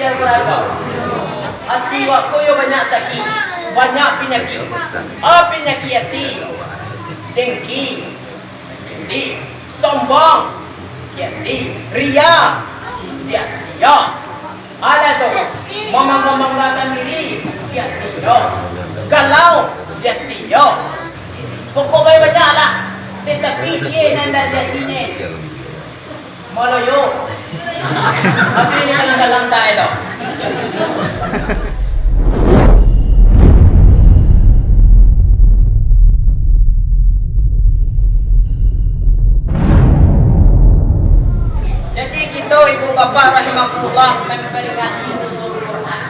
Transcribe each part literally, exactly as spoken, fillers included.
Al-Quran ko. Ati wak ko yo banyak sakik, banyak panyakik. A panyakik ati? Dengki, dengki, sombong, ati, ria, ati, yo. Alah tu, mamang-mamanggakan diri, ati, yo. Galau, ati, yo. Pokok bae banyak lah. Tetapi cie nan dak jadi ne. Malayo. Tapi ini dalam-dalam tak elok. Jadi, kita ibu bapa rahimakumullah memperingati Nuzul Quran.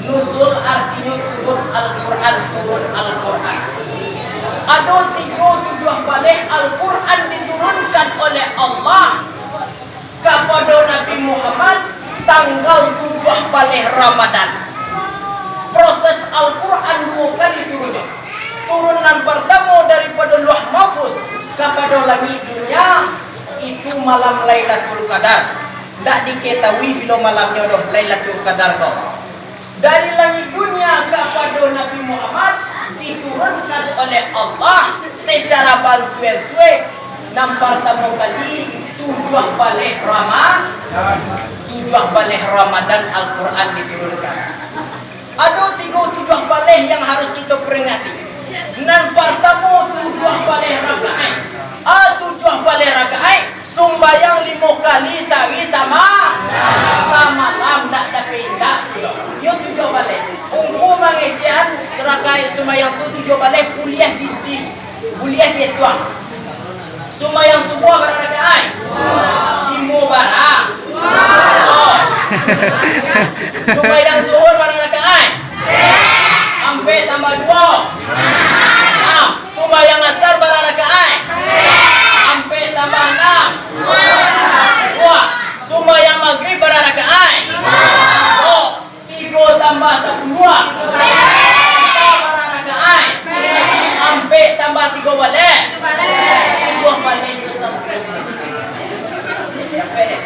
Nuzul artinyo turun Al-Quran, turun Al-Quran. Ado tigo tujuah baleh Al-Quran diturunkan oleh Allah kapado Nabi Muhammad tanggal tujuah baleh Ramadan. Proses Al-Quran duo kali turunnyo. Turun nan partamo daripado Lauh Mahfuz kapado langik dunia, itu malam Lailatul Qadar. Ndak diketahui bilo malamnyo doh Lailatul Qadar ko. Dari langik dunia kapado Nabi Muhammad diturunkan oleh Allah secara bansue-sue. Nan partamo kali, tujuah baleh Rama-, tujuah baleh Ramadan Al-Quran diturunkan. Ado tigo tujuah baleh yang harus kito peringati. Nan partamo, tujuah baleh rakaat. A tujuah baleh rakaat, sumbayang limo kali sahari sama-, samalam, ndak dapek indak. Yo tujuah baleh. Ungku mangecekan rakaat sumbayang tu tujuah baleh, buliah di, di, buliah diituang. Sumbayang subuah bara rakaat? Limo bara. Sumbayang zuhur bara rakaat? Ampek tambah duo, anam. Sumbayang asar bara rakaat? Ampek tambah anam, duo. Sumbayang magrib bara rakaat? Duo. Tigo tambah sapuluah, bara rakaat? Ampek tambah tigo baleh, tujuah baleh.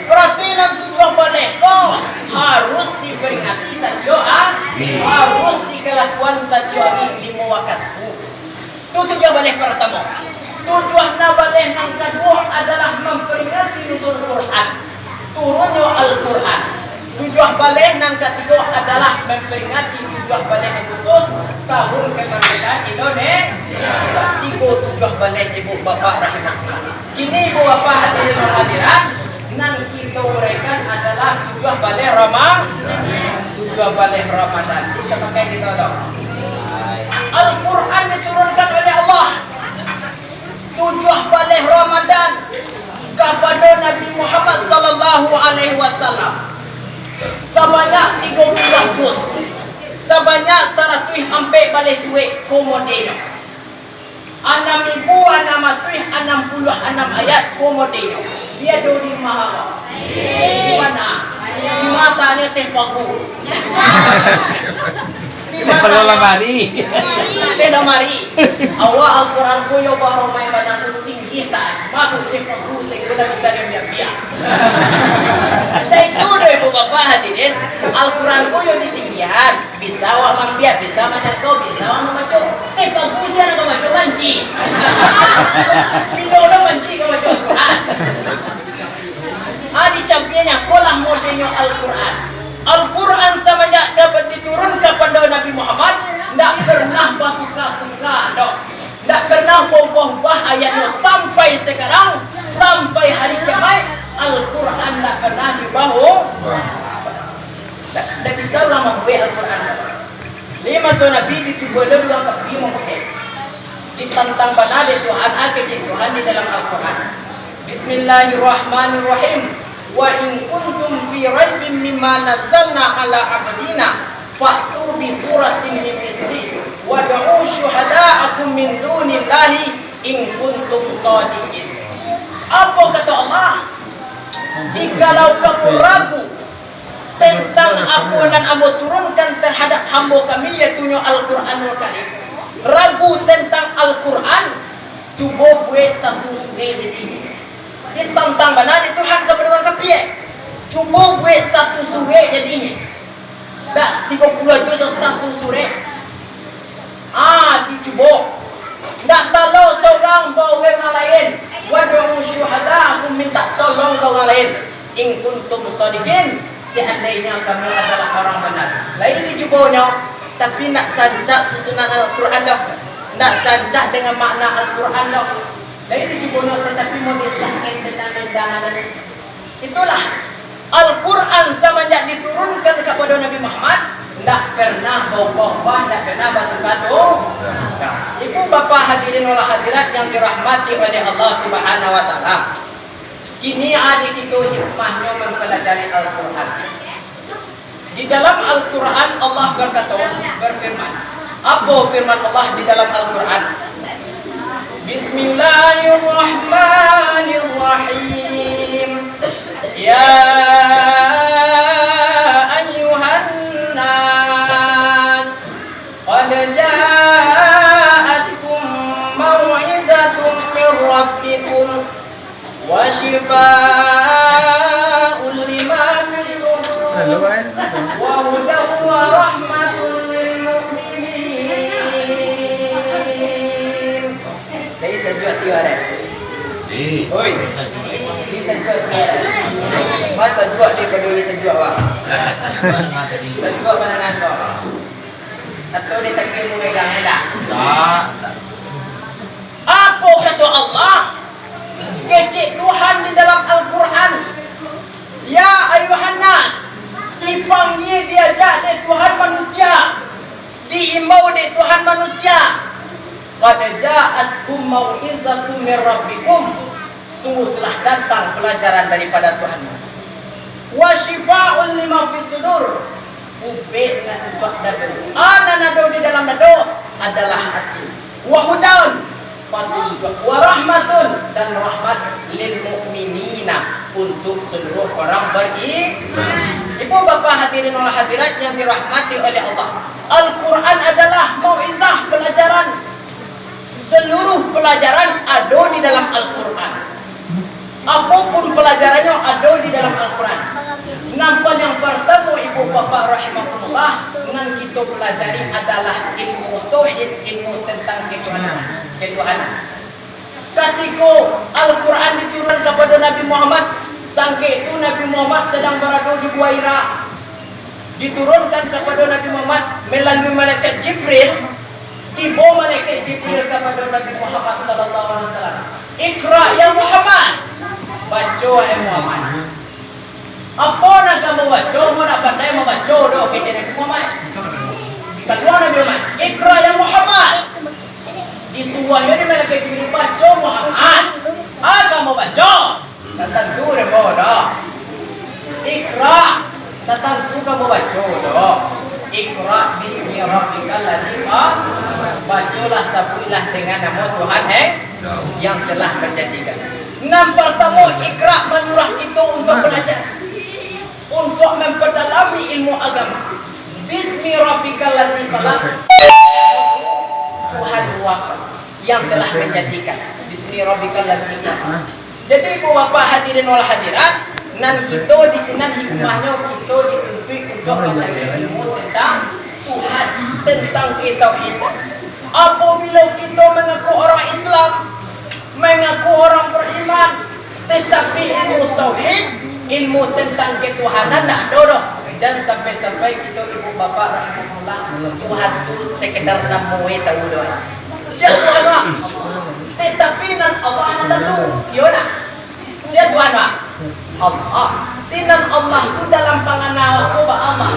Barati nan tujuah baleh ko harus diperingati satiok a-, harus dikalakuan satiok ari limo wakatu. Tu tujuah baleh partamo. Tujuah na baleh nan kaduo adalah mamperingati Nuzul Quran, turunnyo Al-Quran. Tujuah baleh nan katigo adalah mamperingati tujuah baleh Agustus, tahun kamardekaan Indonesia. Tigo tujuah baleh, ibu bapak rahimakumullah. Kini, ibu bapak hadirin dan hadirat, nan kito uraikan adalah tujuah baleh Rama-, tujuah baleh Ramadan. Bisa pakai kito tu. Al-Quran diturunkan oleh Allah tujuah baleh Ramadan kapado Nabi Muhammad sallallahu alaihi wasallam sabanyak tigo puluah juz, sabanyak saratuih ampek baleh suek, ko modelnyo. Anam ibu anam ratuih anam puluah anam ayat, ko modelnyo. Di ado di rumah awak? Di ma? Di matanyo teh pagu. Di ma? Teh lamari. Teh lamari. Awak Al-Quran ko yo baromai bana tu tinggi tak? Bagus teh pagu, sehinggo ndak bisa diambiak-ambiak. Ndak itu doh, ibu bapak hadirin. Al-Quran ko yo ditinggian. Bisa awak maambiak, bisa manjangkau, bisa awak mambaco. Teh pagu sia nan ka baco, banci. Pino urang banci ka baco Al-Quran. Ah, dicampiannya, ko lah modelnyo Al-Quran. Al-Quran samanjak dapat diturun kapado Nabi Muhammad, ndak pernah batuka-tuka doh. Ndak pernah baubah-ubah ayatnyo sampai sakarang, sampai hari kiamaik, Al-Quran ndak pernah diubah-ubah. Ndak, ndak bisa urang mambuek Al-Quran. Di maso Nabi, ditubuah lo urang kafir mambuek. Ditantang bana dek Tuhan, a kecek Tuhan di dalam Al-Quran. Bismillahirrahmanirrahim. Wa in kuntum fi raibin mimma nazzalna ala abdina, fa'tu bi suratin min mithlihi, wad'u syuhada'akum min dunillahi in kuntum shadiqin. Apo kato Allah? Jikalau kamu ragu tentang apo nan Ambo turunkan tarhadap hambo Kami, yaitunyo Al-Quranul Karim, ragu tentang Al-Quran, cubo buek satu sungai jadi. Ditantang bana dek Tuhan ka urang kafir. Cubo buek satu surek jadinyo. Dak tigo puluah juz, satu surek. Ah, dicubo. Ndak talok sorang ba urang lain. "Wad'u syuhada'akum," mintak tolong ka urang lain. "In kuntum shadiqin," seandainyo kamu adalah orang benar. Lai dicubonyo, tapi ndak sancak susunan Al-Quran doh. Ndak sancak dengan makna Al-Quran doh. Lai dicubonyo, tatapi mau disakai dengan undangan. Itulah, Al-Quran samanjak diturunkan kapado Nabi Muhammad, ndak pernah baubah-ubah, ndak pernah batuka-tuka. Ibu bapak hadirin wal hadirat yang dirahmati oleh Allah Subhanahu wa Ta'ala, kini ado kito hikmahnyo mempelajari Al-Quran. Di dalam Al-Quran, Allah berkata, berfirman. Apa firman Allah di dalam Al-Quran? Bismillahirrahmanirrahim. Ya ayyuhan nas, qad ja'atkum mau'izatun min rabbikum wa syifaa'un lima fis sudur, wa hudan wa rahmatun lil mu'minin. Jadi sajuak tiwa deh. Oi. Jadi sajuak tiwa deh. Mas sajuak deh, paduli sajuak, wah. Sajuak panangan kau. Atau dia tak kira memegang, dah? Apo kato Allah? Kecek Tuhan di dalam Al-Quran, "Ya ayuhan nas," dipanggia, diajak dek Tuhan manusia, diimbau dek Tuhan manusia, "Qad ja'atkum mau'izatun min rabbikum," sungguh telah datang pelajaran daripada Tuhanmu. "Wa syifa'un lima fis sudur," ubek nan untuak dado. A nan ado di dalam dado adalah ati. "Wa hudan," patunjuak. "Wa rahmatun," dan rahmat, "lil mu'minina," untuk seluruh orang beriman. Ibu bapak hadirin wal hadirat yang dirahmati oleh Allah, Al-Quran adalah mau'izah, pelajaran. Seluruh pelajaran ado di dalam Al-Quran. Apapun pelajarannyo ado di dalam Al-Quran. Nan paliang partamo, ibu bapak rahimakumullah, nan kito pelajari adalah ilmu tauhid, ilmu tentang ketuhanan. Ketuhanan. Katiko Al-Quran diturunkan kapado Nabi Muhammad, sangkek tu Nabi Muhammad sadang barado di Gua Hira. Diturunkan kapado Nabi Muhammad melalui malaikat Jibril. Tibo malaikat Jibril kapado Nabi Muhammad sallallahu alaihi wasallam. "Iqra ya Muhammad." Baco, wahai Muhammad. Apo nan ka ambo baco, ambo ndak pandai mambaco doh, kecek Nabi Muhammad. Kalua Nabi Muhammad, "Iqra ya Muhammad." Disuruahnyo dek malaikat Jibril, "Baco Muhammad." A ka ambo baco. Ndak tantu dek ambo doh. Iqra, ndak tantu ka ambo baco doh. "Iqra bismi rabbikal ladzi khalaq." Bacolah, sabuiklah dengan namo Tuhan, eh, yang telah manjadikan. Nan partamo, iqra manyuruah kito untuak balajar, untuak mampardalami ilmu agama. "Bismi rabbikal ladzi khalaq." Tuhan Tuhan yang telah manjadikan. "Bismi rabbikal ladzi khalaq." Jadi, ibu bapak hadirin wal hadirat, nan kito di sinan hikmahnyo kito dituntuik untuak mancari ilmu tentang Tuhan, tentang ketauhidan. Apabila kito mangaku orang Islam, mangaku orang beriman, tetapi ilmu tauhid, ilmu tentang ketuhanan ndak ado doh. Jan sampai-sampai kito ibu bapak rahimakumullah, Tuhan tu sekedar namo e tahu doh. Sia Tuhan, Pak? Tetapi nan Allah nan tantu, iyo ndak? Sia Tuhan, Pak? Allah. Ti nan Allah tu dalam pangana awak tu ba Allah.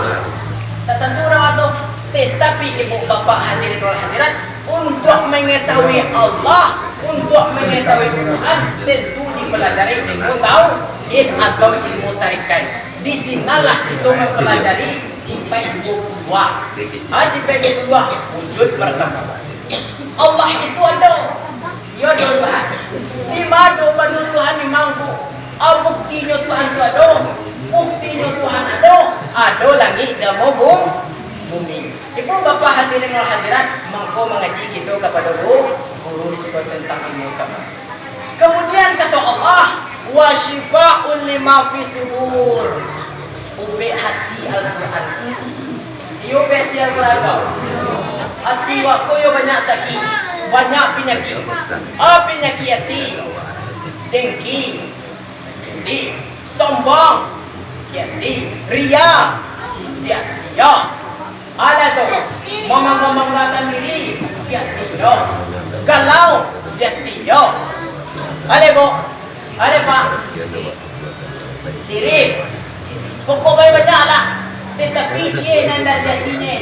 Tak tantu urang tu. Tetapi ibu bapak hadirin wal hadirat, untuak mangatahui Allah, untuak mangatahui Tuhan, tantu dipalajari ilmu tauhid atau ilmu tarikat. Di sinanlah kito mampalajari sipaik duo puluah duo. Ha, sipaik duo puluah duo, wujud partamo. Allah itu ado. Iyo, Tuhan. Di ma ado bana Tuhan di mangko? A, buktinyo Tuhan tu ado. Buktinyo Tuhan ado. Ado langik jamo bu-, bumi. Ibu bapak hadirin wal hadirat, mangko mangaji kito kapado gu-, guru di siko tantang ilmu agamo. Kamudian kato Allah, Wa syifa'un lima fis sudur. Ubek hati Al-Quran. Iyo ubek hati Al-Quran ko. Hati wak ko yo banyak sakik, banyak pinyakik. Ah, pinyakik hati, dengki, di sombong, hati ria, hati yo. Alah tu, mamang-mamangkan diri, hati yo. Galau, hati yo. Alah, Bu. Alah, Pak. Sirik. Pokok bae banyak lah. Tetapi, cie nan dak jadi ni.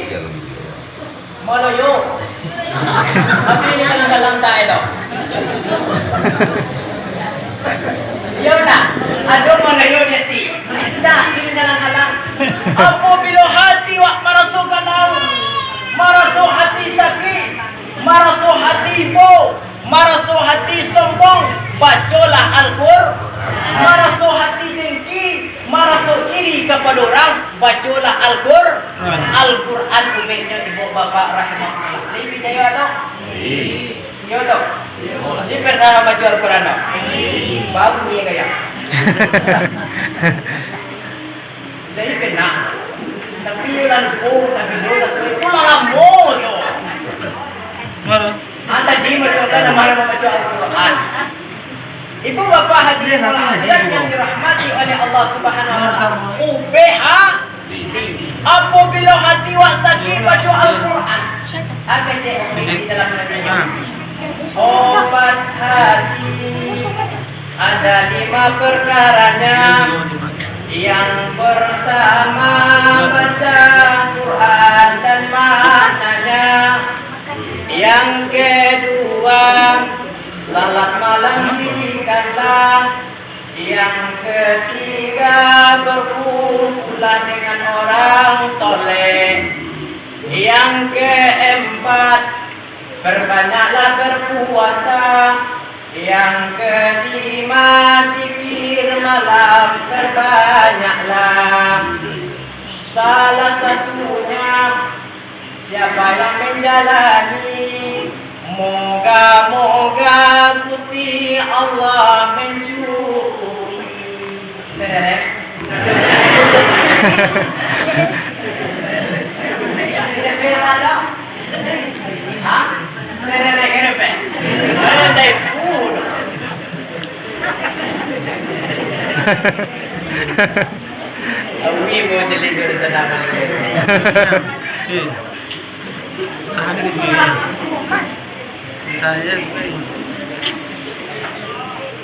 Malayo. Tapi ini dalam-dalam tak, itu. Iyo ndak? Ado malayo di hati. Ndak, ini dalam-dalam. Apabila hati wak maraso galau, maraso hati sakik, maraso hati ibo, maraso hati sombong, bacolah Al-Qur-, maraso hati dengki, maraso iri kapado urang, bacolah Al-Qur-, Al-Quran. Ubeknyo ibu bapak rahimahullah. Lai picayo atau? Iyo tu. Lai pernah mambaco Al-Quran tu? Baru ni gaya. Lai pernah. Tapi yo lah lupo, tapi yo lah sulit. Pulang lamo tu. Ah, tadi bacokan nama mambaco Al-Quran. Ibu bapak hadirin wal hadirat yang dirahmati oleh Allah Subhanahu wa Taala. Ubek ha-, apabila hati wak sakik baco Al-Quran, agak cek di dalam hatinya. Obat hati ada lima perkaranya. Yang pertama, baca Quran dan maknanya. Yang kedua, salat malam dirikanlah. Yang ketiga, berkumpullah dengan orang soleh. Yang keempat, perbanyaklah berpuasa. Yang kelima, zikir malam perbanyaklah. Salah satunya, siapa yang menjalani, moga-moga Gusti Allah mencukupi. Benar, eh? Tidak benar, dah. Hah? Benar, eh? Kenapa? Benar, eh? Awi mau jadi guru senam lagi. Eh. Tahan dulu. Tahan ya.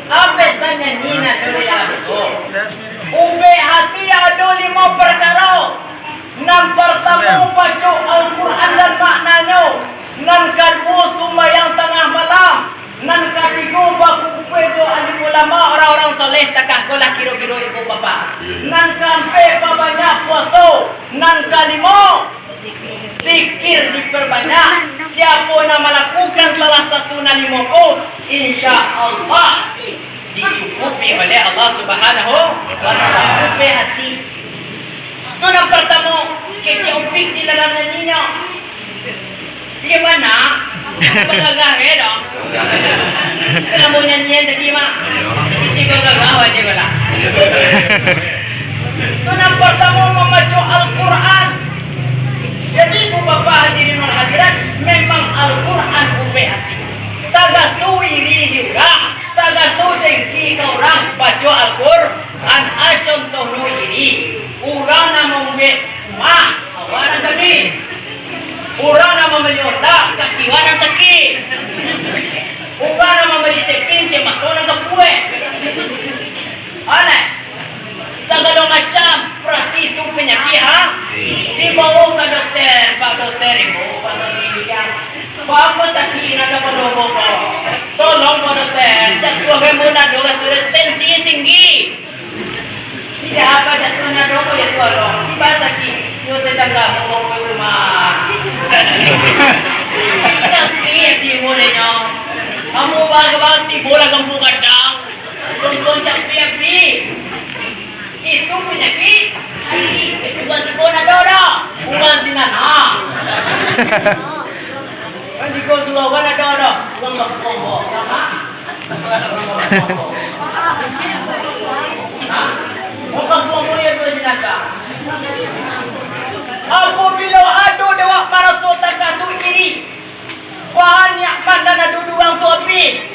Apo sanyo ni nak dulu ya? Ubek hati ado limo parkaro. Nan partamo, baco Al-Quran dan maknanyo. Nan kaduo, sumbayang tangah malam. Nan katigo, bakumpua jo alim ulama, urang-urang saleh, takah ko lah kiro-kiro ibu bapak. Nan kaampek, babanyak puaso. Nan kalimo, zikir diperbanyak. Siapo nan malakukan salah satu nan limo ko, insya Allah dicukupi oleh Allah Subhanahu wa Taala. Ubek hati. Tu nan partamo, kecek Upik di dalam nyaninyo. Iyo bana. Bagagah bae doh. Itu namo nyanyian tadi, Mak. Kecek bagagah aja bana. Tu nan partamo mambaco Al-Quran. Jadi, ibu bapak hadirin wal hadirat, memang Al-Quran ubek hati. Tagaso iri di urang, tagaso dengki ka urang, baco Al-Quran. An a contohnyo iri, urang nan mambuek rumah, awak nan kami. Urang nan mambali onda, kaki awak nan sakik. Urang nan mambali tapin, cek mato nan kapuek. Alah, sagalo macam, berarti itu panyakik, ha? Dibawa ka dokter, Pak Dokter, ibu, pasal sini, ya. Baa sakik nan kapalo ambo ko? Tolong, Pak Dokter, jatuah ambo nado, sudah tensi tinggi. Indak apo, jatuah nado ko, jatuah lo. Tibo sakik, nyo tetangga ambo bawa ka rumah. Sakik ati ambo dek nyo. Ambo bawa tibo lah kampuang gadang. Kampuang capi api. Itu panyakik ati. Bukan siko nado doh. Bukan sinan, ha. Bukan siko suruah nado doh. Bukan kampuang ko. Sama. Bukan kampuang ko. Hah? Muka buang mulia dua jenaka. Apabila ado dek awak maraso takah tu iri, baa nikmat nan ado di urang tu abih,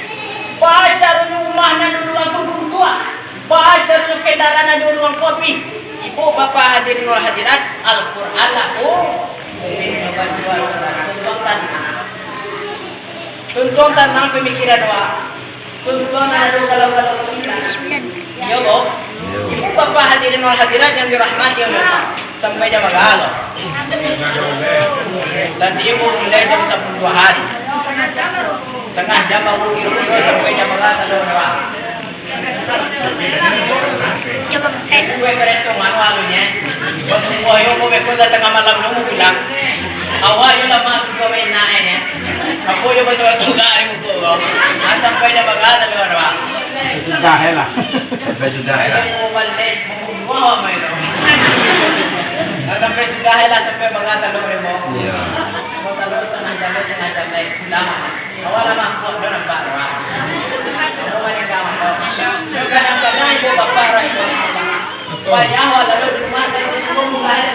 baa caronyo rumah nan ado di urang tu runtuah, baa caronyo kendaraan nan ado di urang tu abih. Ibu bapak hadirin wal hadirat, Al-Quran lah tu. Tuntuang tanang. Tuntuang tanang pamikiran awak. Tuntuang nan ado kalau-kalau. Iyo, Bo? Iyo. Ibu bapak hadirin wal hadirat yang dirahmati Allah. Sampai jam bara lo? Tadi ibu mulai jam sapuluah hari. Satangah jam baru kiro-kiro sampai jam bara kalau awak. Cukup. Eh. Kue bereto mano alunye? Bos buah yo, kau beko datang malam dulu bilang. Awak yo lama tu kau main naik, ya. Aku yo basuh-basuh gak hari muka kau. Ah, sampai dah bagala tu, Pak. Sudah, ya lah. Sampai sudah, ya lah. Ayo, mau balik, mau buah apa itu? Ah, sampai sudah, ya lah, sampai bagala tu, ya, mau. Iya. Mau tahu setengah jam, setengah jam lagi. Lama. Awak lah mangkok, dah nampak, Pak. Awak ni dah mangkok. Kadang-kadang ibu bapak rahimahullah. Payah awak lalu di rumah, tapi semua mulai.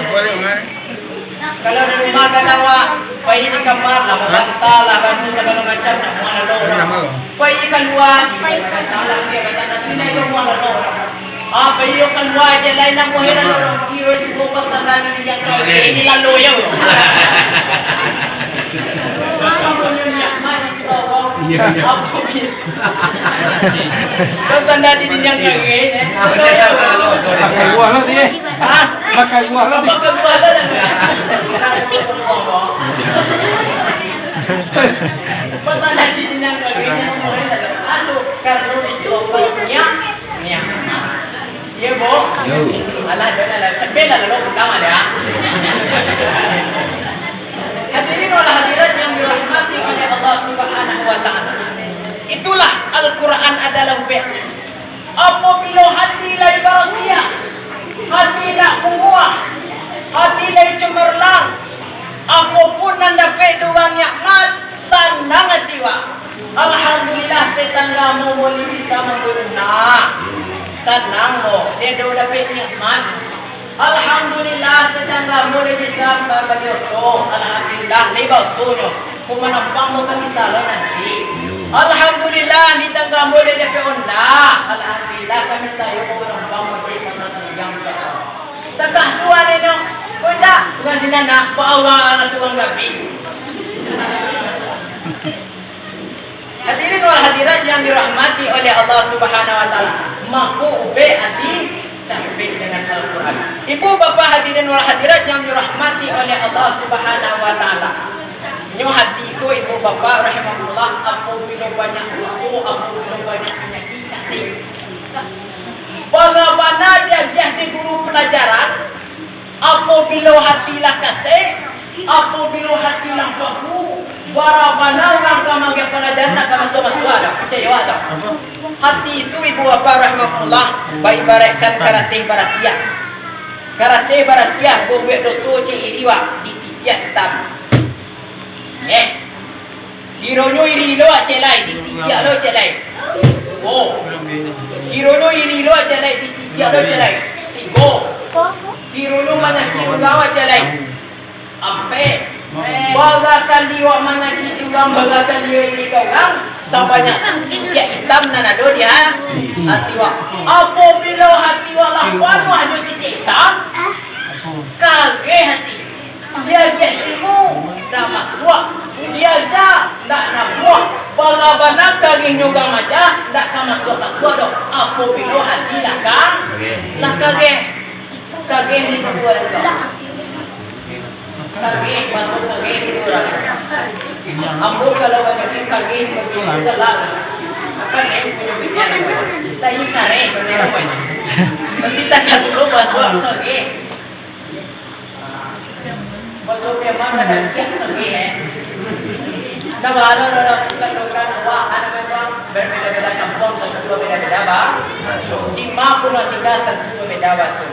Kalau di rumah kan awak, pai di kamar lah, babantal lah, baju sagalo macam, nak buang lalu urang. Pai kalua, pai di kamar lah, dia kata, "Nasi dah, dia buang lalu urang." Ah, pai yo kalua je, lain nak buang lalu urang. Kiro semua pasal lain yang kau ini lalu yo. Apa punya niat manis, Bapak? Iya, iya. Apa punya? Kau sandal di dinding kagek, eh? Makan buah lah, dia. Hah? Makan buah lah, dia. Makan buah lah, dah. Pasal dari dinding kagek, aduh, karena di Surabaya, niat. Iya, Bo? Yo. Alah, dah, dah, dah. Cepet lah, lalu pulang ada. Hadirin wal hadirat yang dirahmati oleh Allah Subhanahu wa Ta'ala. Itulah Al-Quran adalah ubek. Apabila hati lai barasiah, hati nak bunguah, hati lai cemerlang, apo pun nan dapek dek urang nikmat, sanang ati wak. Alhamdulillah, tetangga ambo buliah bisa mambari rumah. Sanang ambo, dek dapek nikmat. Alhamdulillah, tetangga ambo lai bisa mambari oto. Alhamdulillah, lai baotonyo. Ko manampang ambo ka misa lo nanti. Alhamdulillah, tetangga ambo lai dapek onda. Alhamdulillah, ka misa yo ko manampang ambo di Pasar Suriang, insyaallah. Takah tu anaknyo, ko indak, bukan sinan nak, ba aurang anak tu urang gabik. Hadirin wal hadirat yang dirahmati oleh Allah Subhanahu wa Ta'ala, mako ubek ati capek dengan Al-Quran. Ibu bapak hadirin wal hadirat yang dirahmati oleh Allah Subhanahu wa Ta'ala, nyo hati ko, ibu bapak rahimakumullah, apabila banyak doso, apabila banyak panyakik, kasih. Bana-bana diagiah di guru pelajaran, apabila hati lah kasek, apabila hati lah paku, bara bana urang ka maagiah palajaran, nak ka masuak-masuak ado, picayo ado. Hati tu, ibu bapak rahimakumullah, baibaratkan karateh barasiah. Karateh barasiah, babuek doso cek iri wak, dititiak itam. Eh, kironyo iri lo cek lai, dititiak lo cek lai. Oh. Kironyo iri lo cek lai, dititiak lo cek lai. Tigo. Kironyo manyakik urang cek lai. Ampek. Bara kali wak manyakik urang, bara kali wak iri ka urang, sabanyak tu titiak itam nan ado di ha-, hati wak. Apabila hati wak lah panuah jo titiak itam, kareh hati. Diagiah ilmu, ndak masuak. Diaja, ndak namuah. Bara bana karehnyo gamaja, ndak ka masuak-masuak doh. Apabila hati lah ka-, lah kareh. Kareh ni kaduo urang. Kareh, masuak kareh ni urang. Ambo kalau banyak kareh, bagi galak. Akan naik punyo binian. Tapi kareh, tapi takah dulu masuak kareh. Maksudnya mana dah kian lagi, eh? Dah bahala dah, dah, bukan, bukan, wah, anak memang berbeda-beda kampung, tentu beda-beda, bah. Di ma pun tinggal, tentu beda, bah, so.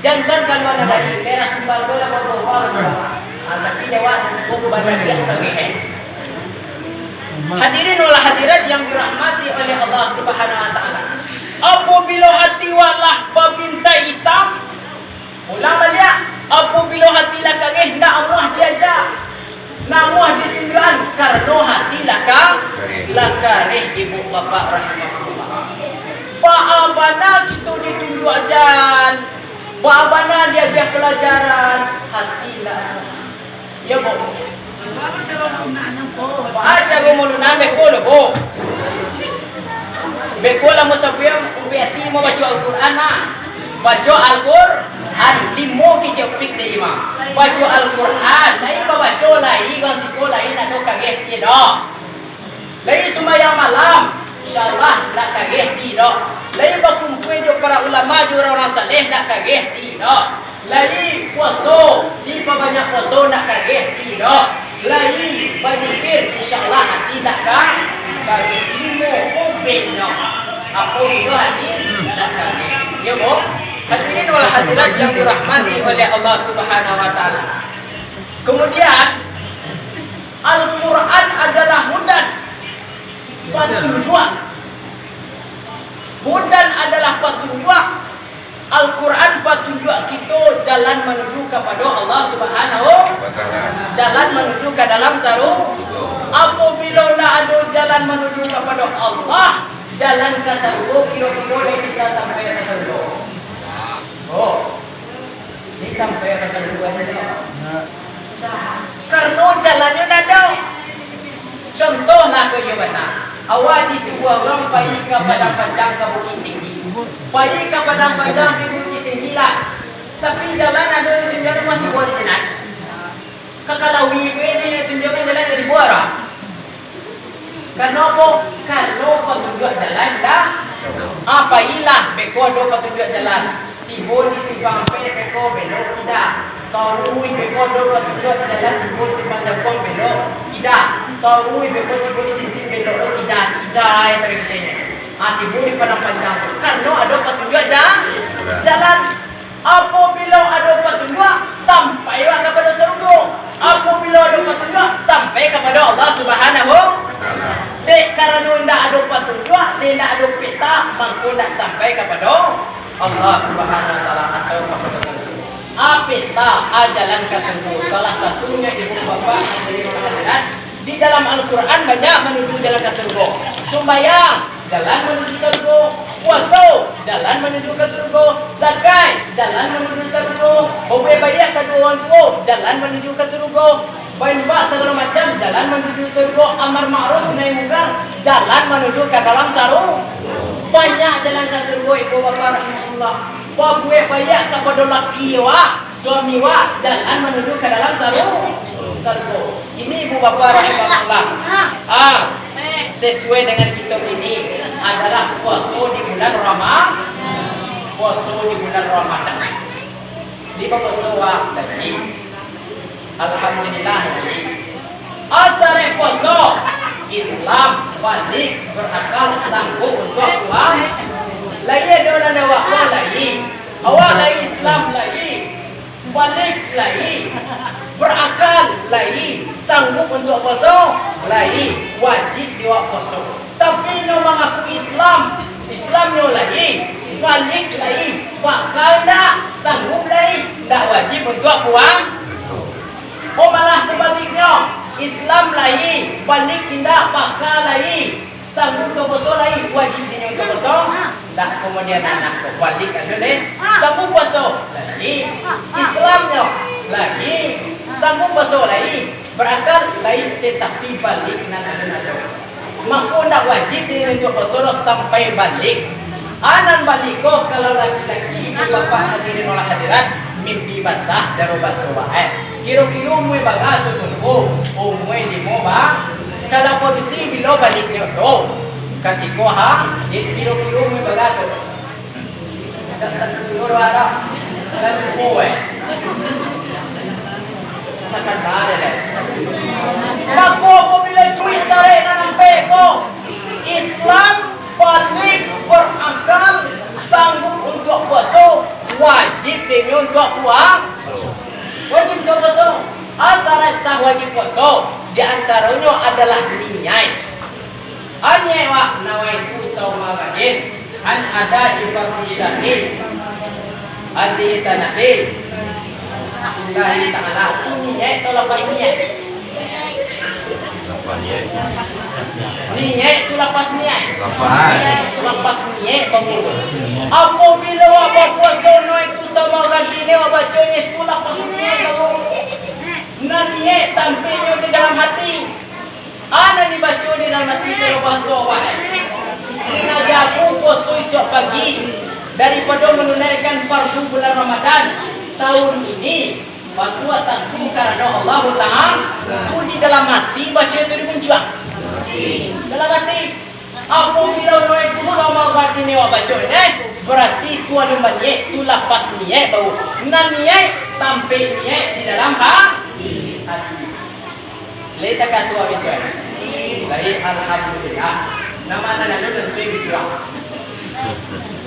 Jangan kalau anak dari daerah Sumbar, boleh bawa, bawa, bawa. Ah, tapi lewat, sebut banyak kian lagi, eh. Hadirin wal hadirat yang dirahmati oleh Allah Subhanahu wa Ta'ala. Apobilo ati awak lah babintai itam, ulang baliak, apobilo ati lah kareh, ndak amuah diaja, ndak amuah ditunjuakan, karano ati lah ka-, lah kareh, ibu bapak rahimakumullah. Baa bana kito ditunjuak jalan, baa bana diagiah palajaran, ati ndak amuah. Iyo, Bu. Baca Ramadan beko lo, Bu. Beko lah musabuik ubek ati mau baco Al-Quran, nah. Baco Al-Quran, limo kicopik dek imam. Baco Al-Quran, lai babaco, lai urang siko, lai nak do kareh, iyo doh. Lai sumbayang malam, insyaallah ndak kareh ati doh. Lai bakumpua jo para ulama jo urang-urang saleh, ndak kareh ati doh. Lai puaso, dipabanyak puaso, ndak kareh ati doh. Lai bazikir, insyaallah ati ndak ka-, kareh. Limo ubeknyo. Apo itu ati ndak kareh. Iyo, Bu. Hadirin wal hadirat yang dirahmati oleh Allah Subhanahu wa Taala. Kemudian, Al-Quran adalah hudan, patunjuak. Hudan adalah patunjuak. Al-Quran patunjuak kito jalan manuju kapado Allah Subhanahu, jalan manuju ka dalam saru-, apobilo ndak ado jalan manuju kapado Allah, jalan ka sarugo kiro-kiro lai bisa sampai ka sarugo. Oh. Ni sampai ka sarugo ado. Nah, karano jalannyo ndak ado. Contoh lah ko iyo bana. Awak disuruah urang pai ka Padang Panjang, ka Bukik Tinggi. Pai ka Padang Panjang, ka Bukik Tinggi lah. Tapi jalan ado di tunjuakan rumah tibo di sinan. Ka Kalawi ko ni tunjuakan jalan dari Buara. Karano apo? Karano patunjuak jalan dah. Ah, pailah, beko ado patunjuak jalan. Tibo di simpang ampek, beko belok kida. Taruih, beko ado patunjuak jalan, tibo di simpang jampuang, belok kida. Taruih, beko tibo di sisin, belok lo kida. Kida, eh, tadi kitonyo. Ah, tibo di Padang Panjang tu. Karano ado patunjuak ja-, jalan. Apobilo ado patunjuak, sampai awak kapado sarugo. Apobilo ado patunjuak, sampai kapado Allah Subhanahu. Dek karano indak ado patunjuak, dek indak ado peta, mangko indak sampai kapado Allah Subhanahu wa Taala atau kapado sarugo. A peta, a jalan ka sarugo, salah satunyo ibu bapak hadirin hadirat, di dalam Al-Quran banyak manuju jalan ka sarugo. Sumbayang, jalan manuju sarugo. Puaso, jalan manuju ka sarugo. Zakat, jalan manuju sarugo. Babuek baiak ka duo urang tuo, jalan manuju ka sarugo. Baimbak sagalo macam, jalan manuju sarugo. Amar ma'ruf nahi mungkar, jalan manuju ka dalam saru-, banyak jalan ka sarugo, ibu bapak rahimakumullah. Babuek baiak kapado laki awak, suami awak, jalan manuju ka dalam saru-, sarugo. Ini ibu bapak rahimakumullah. Ah, sesuai dengan kitab ini adalah puaso di bulan Rama-, puaso di bulan Ramadan. Di bapuaso awak tadi. Alhamdulillah, jadi. Asal puaso, Islam, balik, berakal, sanggup untuk puasa. Lai ado nan awak ko lai. Awak lai Islam lai. Balik lai, berakal lai, sanggup untuak puaso lai, wajib di awak puaso. Tapi nyo mangaku Islam, Islamnyo lai, balik lai, bakal ndak, sanggup lai, ndak wajib untuak puaso. Oh, malah sabaliknyo, Islam lai, balik indak, bakal lai, sanggup untuak puaso lai, wajib dinyo untuak puaso? Ndak, kemudian anak ko balik ado deh. Sanggup puaso? Lai. Islamnyo? Lai. Sanggup puaso? Lai. Berakal? Lai, tetapi balik nan ado-ado. Mako ndak wajib dinyo untuak puaso doh sampai balik. A nan balik ko kalau laki-laki, ibu bapak hadirin wal hadirat, mimpi basah, caro baso wae. Kiro-kiro umua bara tu tunggu? Umua limo ba-, Kalau padusi bilo baliknyo tu? Katiko ha, itu kiro-kiro umua bara tu? Dak tantu juo doh Arab. Dak tantu, eh. Takana deh, deh. Mako, apabila icuik sarek nan ampek ko, Islam balik berakal, sanggup untuak puaso, wajib dinyo untuak puaso. Wajib untuak puaso. A syarat sah wajib puaso, di antaronyo adalah niaik. A niaik wak, nawaitu sauma gadin. An ada di Fardisyatin Aziz Sanati Allahi Ta'ala. Tu niaik atau lapas niaik? Lapas niaik. Niaik tu lapas niaik. Lapas. Lapas niaik, bangun. Apabila awak bapuaso no itu sama ganti ni, awak baco ni tu lapas niaik, bangun. Nan niaik tampeknyo di dalam hati. Nan dibaco di dalam hati kalau bahaso awak. Sengaja aku puaso isuak pagi daripado manunaikan fardu bulan Ramadan tahun ini, batuak tantu karano Allah Ta'ala. Tu di dalam hati baco tu di muncuang. Dalam hati. Apabila mulai tu sama hati ni awak baco ni, eh, berarti tu anu baniaik, tu lapas niaik baru. Nan niaik, tampek niaik di dalam ha-, hati. Lai takah tu habis, eh. Baik, alhamdulillah. Nama nan anu dan sui bisuak.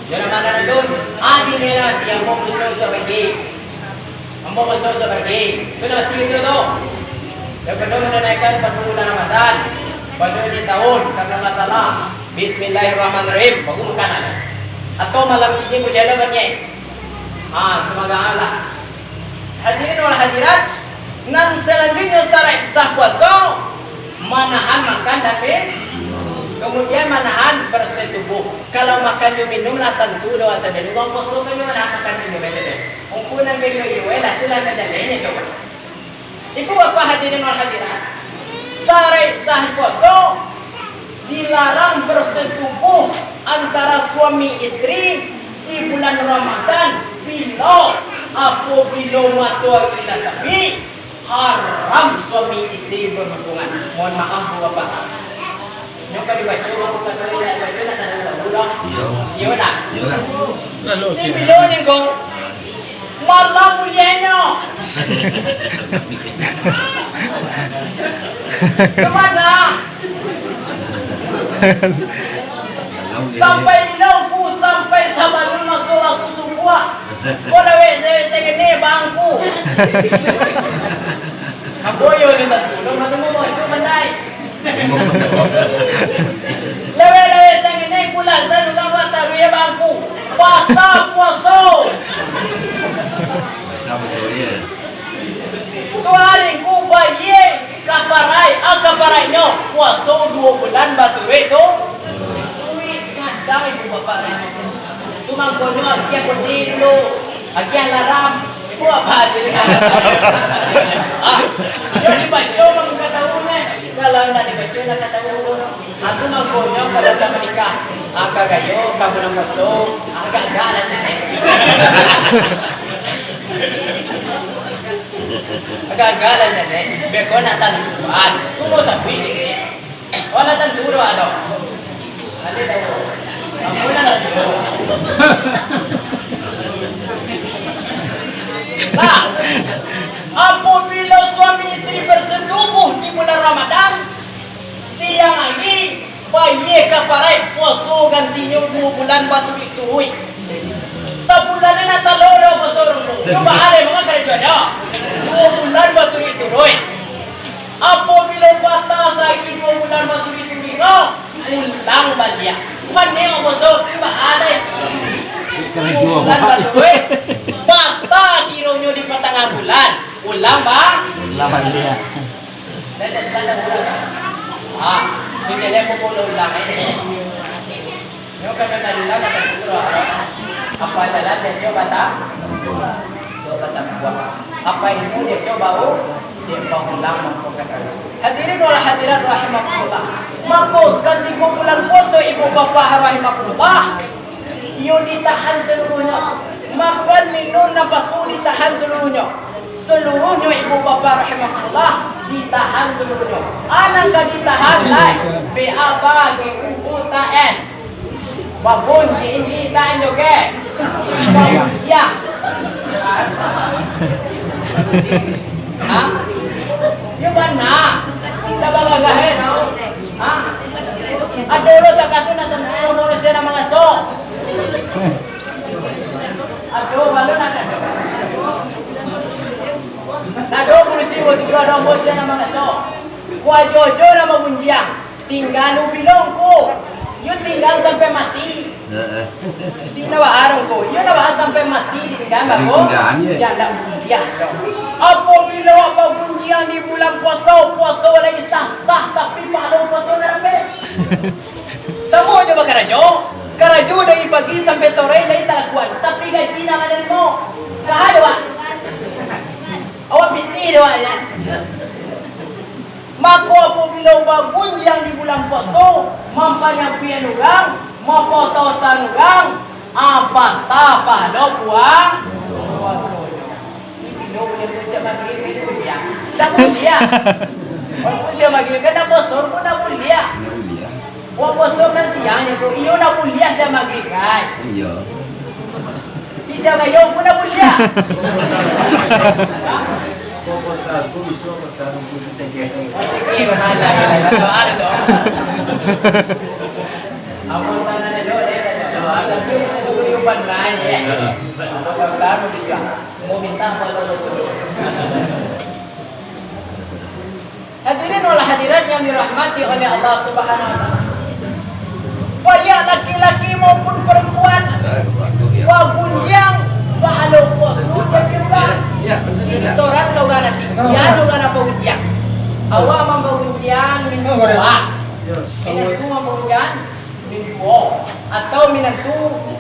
Ya, nama nan anu, ah, di ni lah, yang mau bisuak-bisuak lagi. Ambo baso sabagi, tu nanti itu tu. Yang kedua, menunaikan fardu bulan Ramadan pada di tahun karena masalah. Bismillahirrahmanirrahim. Baru makan aja. Atau malam ini boleh ada banyak. Ah, semoga Allah. Hadirin wal hadirat, nan selanjutnya syarat sah puasa, manahan makan dan min-, kemudian manahan bersetubuh. Kalau makan jo minum lah tantu doa saja. Urang puasa kan jo manahan makan minum, ya, ya. Ampun, nan gayo-gayo, eh, lah, tu lah ka jaleh nyo tu. Ibu bapak hadirin wal hadirat, sarai sah puaso, dilarang bersetubuh antara suami isteri di bulan Ramadan, bilo, apabilo matoari lah tabik, haram suami isteri berhubungan. Mohon maaf, Bu, Bapak. Nyo ka dibaco, Bang, kata nyo nak dibaco, nak tanda dulu, dah. Iyo. Iyo, nak? Iyo lah. Ni bilo ni, Bang. Malam buliahnyo. Kemana? Sampai bilo ku, sampai sabalun masuk waktu subuah. Ko lawek-lawek sagini bangku. Ambo yo ni tantu, lo manu mo baco pandai. Lawek-lawek sagini ku lah, salu bawa taruih bangku. Puasa, puaso. Tu hari ku bayie ka parai, ah, ka parainyo puaso duo bulan baturuik tu. Turuik kadang ibu bapak. Tu mangkonyo agiah kodi dulu, agiah laram. Ibu apa hati ni? Ah, yo dibaco mah ka tahu neh. Kalau ndak dibaco ndak ka tahu. Aku mangkonyo kalau ka manikah, ah, ka gayo, ka bulan puaso, ah, agak-agak lah sanak. Agak-agak lah sanak. Beko nak tantuan. Tunggu sampai ni. Wala tantu doa tu. Ada tahu. Ampunlah tantu. Nah, apabila suami isteri bersetubuh di bulan Ramadan, siang hari, bayie ka parai puaso gantinyo duo bulan baturuik-turuik. Sabulan ni nak talok dah puaso dulu. Cuba alai manga karajo ado. Duo bulan baturuik-turuik. Apabila patah sahari duo bulan baturuik-turuik tu, ulang baliak. Mane yang bosok, cuba ada. Duo bulan baturuik, patah kironyo di patangah bulan, ulang ba-, ulang baliak. Dah, dah, dah, dah, ulang. Ah, tu jadi aku pun ulang, eh. Nyo ka nyo lah, apa jalan dia coba tak? Coba tak buat. Apa ilmu dia coba, oh, dia bangunan mangko ka tahu. Hadirin wal hadirat rahimakumullah. Mako, katiko bulan puaso, ibu bapak rahimakumullah, iyo ditahan seluruhnyo. Makan, minum, napasu ditahan seluruhnyo. Seluruhnyo ibu bapak rahimakumullah ditahan seluruhnyo. Anak ka ditahan, lai. B A bagi U U T N. Babun, G N G, T N joget. Babun, iya. Ha? Yo bana. Kita bagagah, eh, no? Ha? Ado lo tak katu nak tantu manusia nak mangaso. Ado, balu nak katu. Ado polisi buat juga, ado manusia nak mangaso. Kuajo-jo nak magunjiang. Tingga nu bilong ku. Iyo tingga sampai mati. Heeh. Di nawa arang ko, iyo nawa sampai mati di tingga. Di bako? Tingga, iyo. Yo, ndak buliah doh. Apabilo awak bagunjiang di bulan puaso, puaso lai sah-sah, tapi pahalo puaso ndak dapek. Samo jo bakarajo, karajo dari pagi sampai sore lai talakuan, tapi gaji ndak manarimo. Kaha jo, Pak? Awak pitih doh, Pak, yo. Mako, apabilo bagunjiang di bulan puaso, mampanyampian urang, mapototan urang, ah, patah pahalo puang-, puasonyo. Ini bilo bulan tu siap maghrib, ini buliah. Ndak buliah. Walaupun siap maghrib, kan ndak puaso, pun ndak buliah. Ndak buliah. Wak puaso kan siang nyo tu, iyo ndak buliah siang maghrib, kan? Iyo. Di siang malam pun ndak buliah. Kau kota aku, bisa kota aku, bisa kira. Siki, mana ada, ada doa, ada doa. Amun tanah ada doa, ada doa. Tapi aku tu pandai, yo. Amun kota aku bisa. Mau minta apa lo, Rasul? Hadirin wal hadirat yang dirahmati oleh Allah Subhanahu wa Ta'ala. Banyak laki-laki maupun perempuan bagunjiang pahalo puaso dari urang. Di setoran ka urang nanti. Sia urang nan bagunjiang? Awak mambagunjiang mintuo. Minantu mambagunjiang mintuo. Atau minantu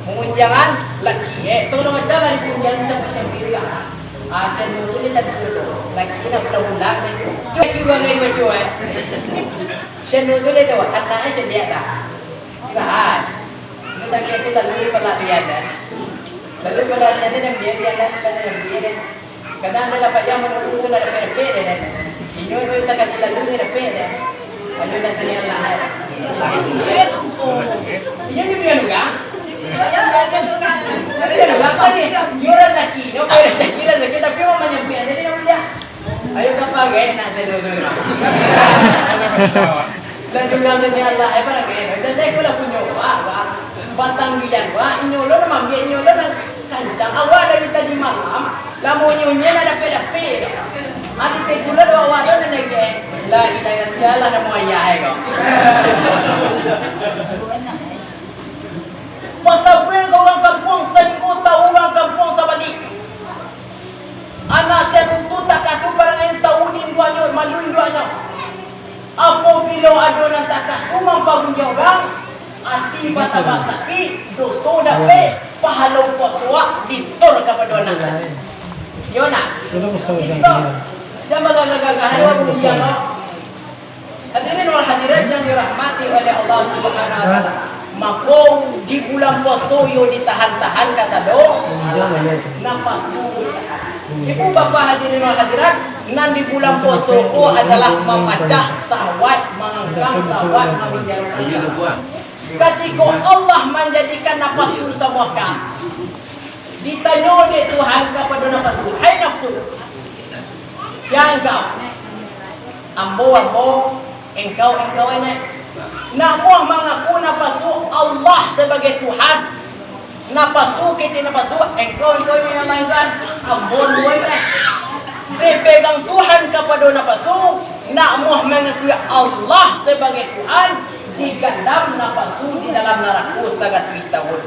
mangunjiangan laki. Eh, sagalo macam lah digunjiang sampai-sampai urang. Ah, cendo tu lai tadi tu. Laki nak pulang-pulang, cendo. Cek urang lain baco, eh. Cendo tu lai tu, anak ai caliak dah. Ibarat. Itu sakik tu lalu di pelarian, eh. Lalu pelarian tu, dan dia, dia, dia, dia, dia, dia. Kadang dia dapat yang menurun tu, dah dapat-dapat dia, eh. Inyo tu sakali lalu dia dapat dia. Ayo dah sini Allah, eh. Iyo, iyo, iyo, kan? Tapi iyo, apa ni? Iyo, rezeki. Iyo, apa rezeki, rezeki. Tapi orang banyak duit, jadi nak beli. Ayo, kapal, guys, nak saya dulu, dulu. Dan juga sini Allah, eh, apa lagi? Dan saya pula punya, wah, wah. Batang bian, wah, inyo lo nak ambil, inyo lo nak kancang. Awak dari tadi malam, lamunyo nyo nak dapek-dapek. Ati teh kula dua wadah nan lagi. La ilaha illallah, namo ayah ai ko. Pasabuik ka urang kampuang, sainggo tahu urang kampuang sabalik. Anak siatu tu takah tu parangai tahu di induaknyo, malu induaknyo. Apabilo ado nan takah tu mampagunjiang urang, ati batambah sakik, doso dapek, pahalo puaso awak di-store kapado anak. Yo nak? Di-store. Jan bagagah-gagah, ado gunjiang, no. Hadirin wal hadirat yang dirahmati oleh Allah Subhanahu wa Ta'ala. Mako, di bulan puaso yo ditahan-tahan kasado, napasu ditahan. Ibu bapak hadirin wal hadirat, nan di bulan puaso ko adalah mamacah sahwat, mangangkang sahwat, maminjam sahwat. Katiko Allah manjadikan napasu sabuah ka, ditanyo dek Tuhan kapado napasu, "Hai nafsu, sia engkau?" "Ambo, ambo." "Engkau, engkau, enek." Nak muah mangaku napasu Allah sabagai Tuhan. Napasu, kecek napasu, "Engkau, engkau, enek, yang lain kan? Ambo, ambo, enek." Dipegang Tuhan kapado napasu, nak muah mangakui Allah sabagai Tuhan, digandam napasu di dalam narako sagatuih tahun.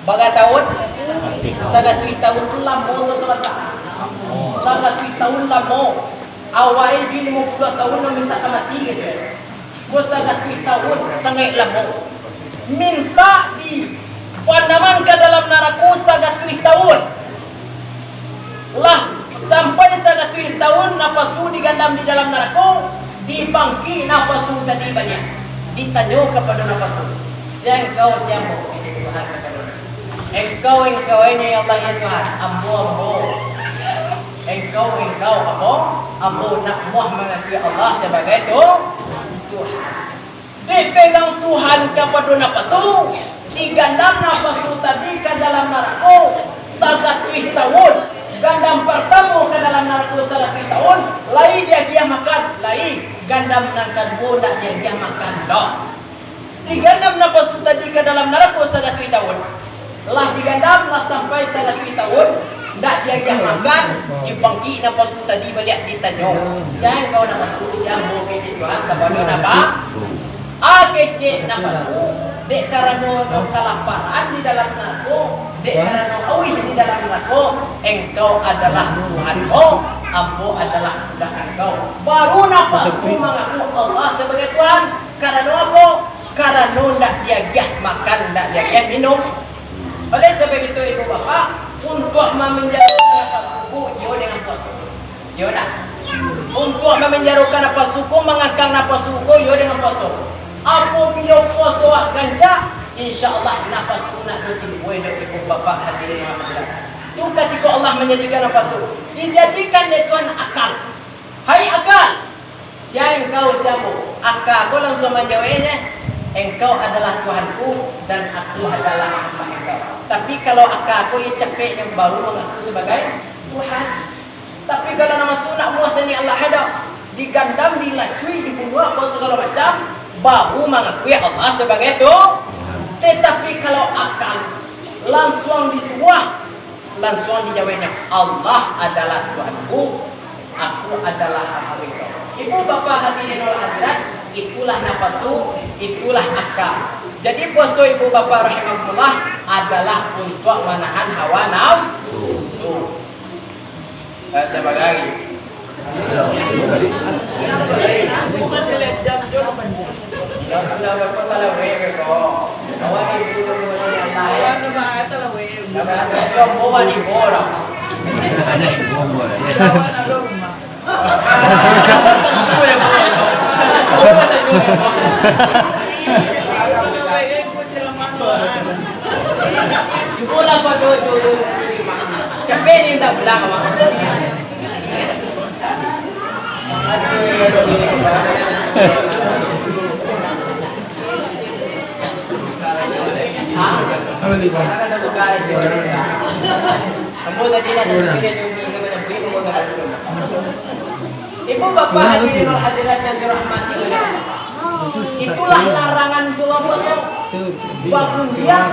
Bara tahun? Sagatuih tahun tu lamo tu sabanta. Sagatuih tahun lamo. Awai di limo puluah tahun nan mintak ka mati, guys. Ko sagatuih tahun sangaik lamo. Mintak di pandaman ka dalam narako sagatuih tahun. Lah sampai sagatuih tahun napasu digandam di dalam narako, dibangkik napasu tadi baliak. Ditanyo kapado napasu, "Sia engkau, sia ambo?" Ini Tuhan kapado napasu. "Engkau, engkau, ini ya Allah, ya Tuhan." "Ambo, ambo." "Engkau, engkau, ambo." "Ambo nak muah mangakui Allah sabagai tu, Tuhan." Dipegang Tuhan kapado napasu, digandam napasu tadi ka dalam narako sagatuih tahun. Gandam partamo ka dalam narako sagatuih tahun, lai diagiah makan, lai. Gandam nan kaduo ndak diagiah makan doh. Digandam napasu tadi ka dalam narako sagatuih tahun. Lah digandam, lah sampai sagatuih tahun, ndak diagiah makan, dibangkik napasu tadi baliak ditanyo, "Sia engkau napasu, sia ambo?" Kecek Tuhan kapado napasu. Ah, kecek napasu, dek karano kalaparan di dalam narako, dek karano auih di dalam narako, engkau adalah Tuhanku, ambo adalah budak engkau. Baru napasu mangaku Allah sabagai Tuhan. Karano apo? Karano ndak diagiah makan, ndak diagiah minum. Oleh sabab itu, ibu bapak, untuak maminjamkan napasu ko, iyo dengan puaso. Iyo ndak? Untuak maminjarokan napasu ko, mangakang napasu ko, iyo dengan puaso. Apabilo puaso awak gancak, insya Allah napasu nak ditimbua dek ibu bapak hadirin yang berbahagia. Tu katiko Allah manjadikan napasu. Dijadikan dek Tuhan akal. Hai akal, sia engkau, sia ambo? Aka ko langsuang manjawaiknyo, "Engkau adalah Tuhanku, dan aku adalah hamba engkau." Tapi kalau aka ko, iyo capeknyo baru mangaku sabagai Tuhan. Tapi kalau nan masuak nak muah sani Allah ado, digandam, dilacui, dibunuah, apo sagalo macam, baru mangakui Allah sabagai tu. Tetapi kalau akal, langsuang disuruah, langsuang dijawaiknyo, "Allah adalah Tuhanku, aku adalah hamba engkau." Ibu bapak hadirin wal hadirat, itulah napasu, itulah aka. Jadi puaso ibu bapak rahimakumullah adalah untuak manahan hawa nafsu. Eh, sabar lagi. Cubolah pado jo, jo, jo. Capek ni minta pulang, awak. Ambo tadi lah tadi dia nunggu, dia nunggu, dia nunggu. Ibu bapak hadirin wal hadirat yang dirahmati oleh Allah. Itulah larangan itu, Bapak. Bagunjiang,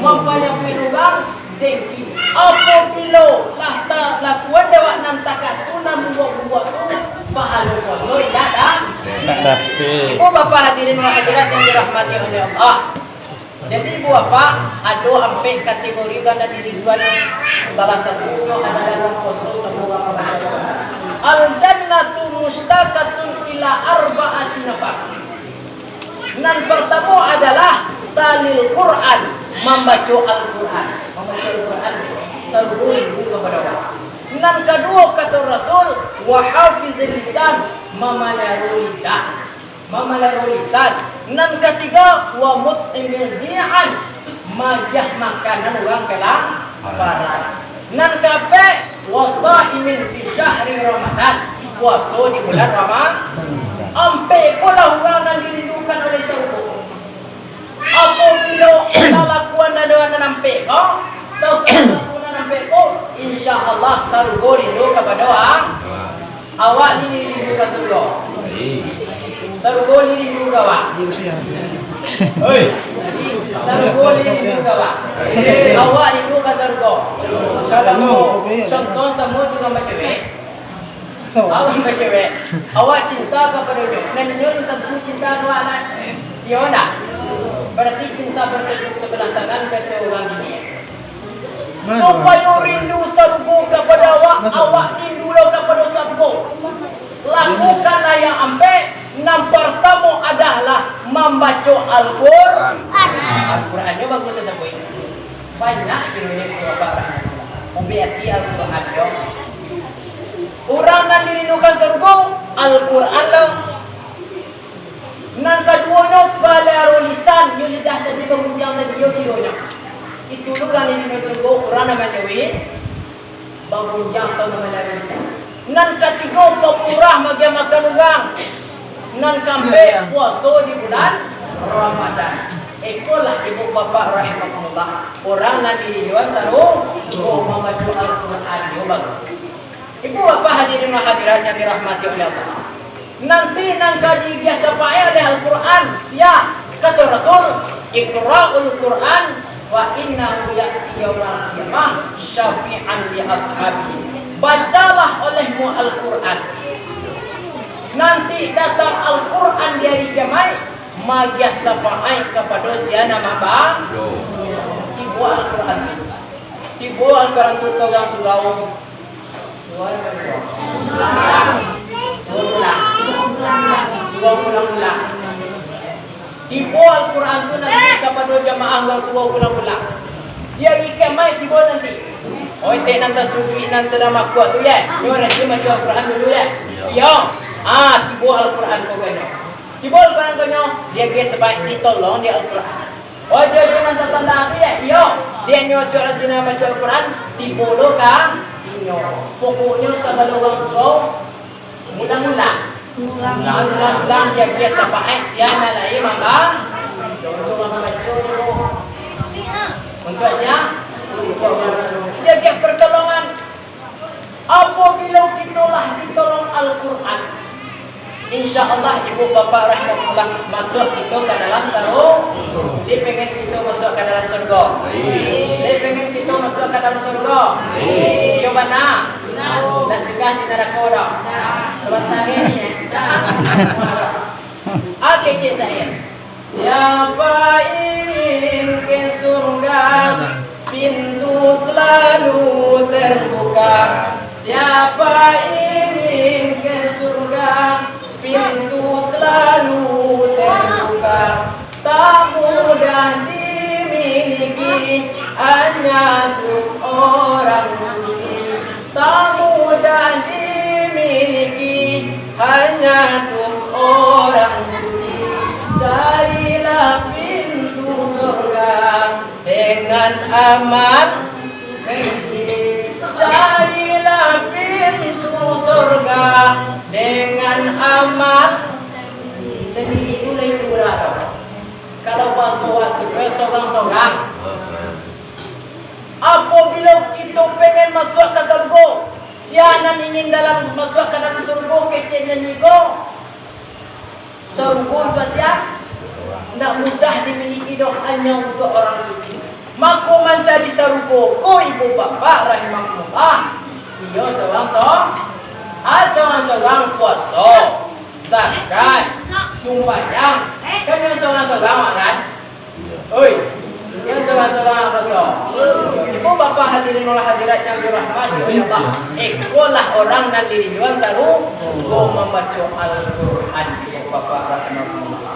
mampanyakui urang, dengki. Apabilo lah talakuan dek awak nan takah tu, nan buruak-buruak tu, pahalo puaso indak da-, indak dapek. Ibu bapak hadirin wal hadirat yang dirahmati oleh Allah. Jadi, ibu bapak, ado ampek kategori urang nan dirinduan. Salah satunyo adalah dalam puaso sabulan Ramadan. Al-jannatu mushtaqatun ila arba'ati nafar. Nan partamo adalah talil Quran, mambaco Al-Quran. Mambaco Al-Quran, sarugo rindu kapado Allah. Nan kaduo, kato Rasul, wa hafizil lisan, mamaliharo lidah. Mamaliharo lisan. Nan katigo, wa mut'imil ji'an, magiah makanan urang kalaparan. Nan kaapek, wa shaimin fi syahri Ramadan, puaso di bulan Ramadan. Ampek ko lah urang nan dirindukan oleh sarugo. Apabilo talakuan ado nan ampek ko, atau salah satu nan ampek ko, insya Allah sarugo rindu kapado ang-, Awak ni rindu ka sarugo? Sarugo ni rindu ka awak? Oi. Sarugo ni rindu ka awak? Awak rindu ka sarugo? Kalau contoh samo jo urang bacewek, awak bacewek, awak cinta kapadonyo, nan inyo tantu cinta ka awak lah. Iyo ndak? Berarti cinta bertepuk sebelah tangan, kato urang kini. Supayo rindu sarugo kapado awak, awak rindu lo kapado sarugo. Lakukanlah yang ampek, nan partamo adalah mambaco Al-Qur-, Al-Qurannyo bagus tu sabuik. Banyak kironyo itu, Bapak. Ubek ati Al-Quran yo. Urang nan dirindukan sarugo, Al-Quran lo. Nan kaduonyo, paliharo lisan, yo lidah tadi bagunjiang tadi yo kironyo. Itu tu urang nan dirindukan sarugo, urang nan manjauhi bagunjiang atau nan maliharo lisan. Nan katigo, pamurah magiah makan urang. Nan kaampek, puaso di bulan Ramadan. Ikolah ibu bapak rahimakumullah, urang nan dirinduan sarugo, mambaco Al-Quran yo bagus. Ibu bapak hadirin wa hadirat yang dirahmati oleh Allah. Nanti nan ka diagiah syafaat oleh Al-Quran, sia? Kato Rasul, "Iqra'ul Quran, fa innahu ya'ti yaumal qiyamah syafi'an li ashabihi." Bacalah olehmu Al-Quran. Nanti datang Al-Quran di hari kiamaik, Magiah sapaat kapado sia nan mamba-, tibo Al-Quran tu. Tibo Al-Quran tu ka urang surau. Surau ulang. Surau ulang. Tibo Al-Quran tu nanti kapado jamaah urang surau ulang-ulang. Di ari kiamaik tibo nanti. Oih, tek nan tasujuik nan sadang makuak tu, ya. Nyo rajin baco Al-Quran dulu, ya. Iyo. Ah, tibo Al-Quran ko kanyo. Tibo Al-Quran ko nyo, diagiah sabaik ditolong di Al-Quran. Ojo-ojo nan tasanda tu, ya, iyo. Dek nyo cok rajin baco Al-Quran, tibo lo ka inyo. Pokoknyo sagalo urang surau, mulang-mulang. Mulang-mulang diagiah sapaat sia nan lai mamba-, untuak mamba-, untuak sia? Diagiah pertolongan. Apabila kito lah ditolong Al-Quran, insya Allah, ibu bapak rahimakumullah, masuak kito ka dalam saru-, dia pengen kito masuak ka dalam surga. Dia pengen kito masuak ka dalam surga. Iyo bana. Nak singgah di narako dah. Sabanta lagi ni, eh. Oke, cek saya. Siapa ingin ke surga, pintu selalu terbuka. Siapa ingin ke surga, pintu selalu terbuka. Tak mudah dimiliki, hanya untuk orang suci. Tak mudah dimiliki, hanya untuk orang suci. Carilah pintu surga dengan amal sendiri. Carilah pintu surga dengan amal sendiri. Itu lain tu berapa? Kalau baso-, baso-, sorang-sorang. Apabila kito pengen masuak ka sarugo, sia nan ingin dalam, masuak ka dalam sarugo, keceknyo niko, sarugo untuak sia? Ndak mudah dimiliki doh, hanya untuak orang suci. Mako mancari sarugo ko, ibu bapak rahimakumullah, iyo sorang-so-, ah, sorang-sorang puaso, zakat, sumbayang, kan iyo sorang-sorang kan? Oi, yang salah-salah rasa. Ibu bapak hadirin wal hadirat yang dirahmati oleh Allah. Ikolah orang nan dirinduan sarugo, mambaco Al-Quran, ibu bapak rahimakumullah.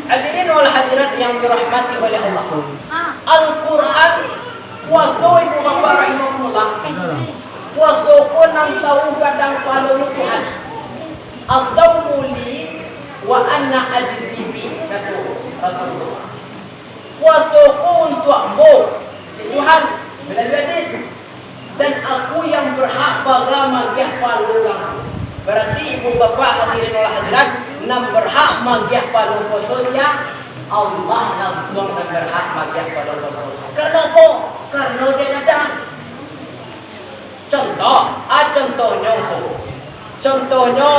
Hadirin wal hadirat yang dirahmati oleh Allah. Al-Quran, puaso, ibu bapak rahimakumullah. Puaso ko nan tahu gadang pahalonyo Tuhan. "As-saumu li wa ana ajzi bih," kato Rasulullah. "Puaso ko untuak Ambo, Tuhan, melalui hadis, dan Aku yang berhak baga magiah pahalo urang tu." Bararti ibu bapak hadirin wal hadirat, nan berhak magiah pahalo puaso sia? Allah langsung nan berhak magiah pahalo puaso. Karano apo? Karano dia gadang. Contoh, ah, contohnyo ko. Contohnyo,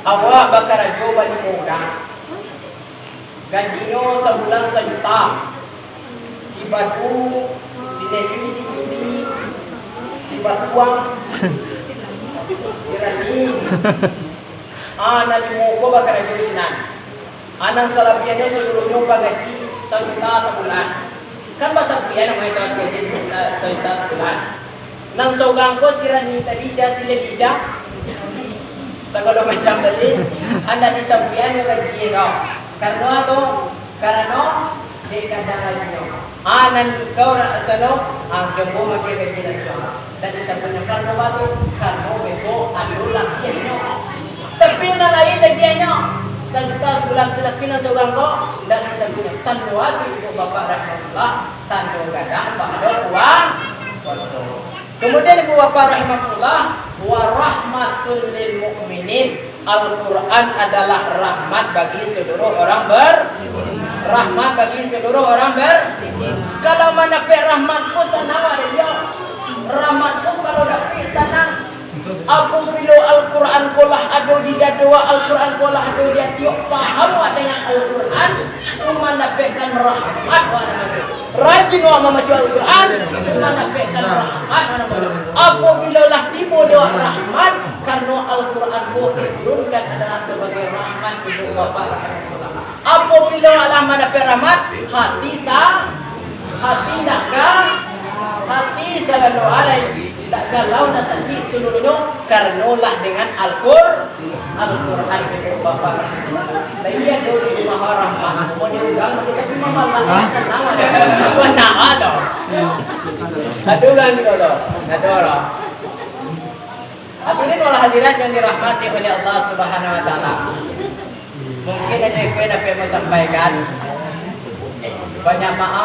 awak bakarajo balimo urang. Gajinyo sabulan sajuta. Si Badu, si Neli, si Judi, si Batuang, si Rani. Ah, nan limo ko bakarajo sinan. Ah, nan salabiahnyo saluruahnyo bagaji sajuta sabulan. Kan basabuikan namonyo itu hasilnyo sajuta, sajuta sabulan. Nan sorang ko si Rani tadi, sia si Leli, sia? Sagalo macam tadi, andak disabuikan jo gaji ko. Karano apo? Karano dek gadang gajinyo. Ah, nan kau nak sano, ah, kau magiah gaji nan suah. Ndak disabuikan karano apo tu? Karano beko ado labiahnyo. Tapi nan lain labiahnyo, sajuta sabulan tu, tapi nan sorang ko, ndak disabuikan. Tando tu, ibu bapak rahimakumullah, tando gadang pahalo puaso. Kemudian, ibu bapak rahimakumullah, wa rahmatul lil mukminin. Al-Quran adalah rahmat bagi seluruh orang ber-, rahmat bagi seluruh orang ber-, kalau mandapek rahmat ko sanang, ado dia. Rahmat ko kalau dapek sanang. Apabila Al-Quran ko lah ado di dado, Al-Quran ko lah ado di ati, paham awak dengan Al-Quran, tu mandapekkan rahmat, wak. Rajin wak mambaco Al-Quran, tu mandapekkan rahmat, wak. Apabila lah tibo di awak rahmat, karano Al-Quran ko diturunkan adalah sabagai rahmat, ibu bapak rahimakumullah. Apabila alah mandapek rahmat, hati sa-, hati nak ga-, hati salalu alai, tak galau nak sakik salulunyo, karano lah dengan Al-Qur-, Al-Quran. Ibu bapak, lain ado di rumah rahmat, mau diundang, tapi mamalah, sanang aja. Wah, nak aja. Aduh lah, sudah lah. Aduh lah. Hadirin wal hadirat yang dirahmati oleh Allah Subhanahu wa Taala. Mungkin ado iko nan dapek ambo sampaikan. Banyak maaf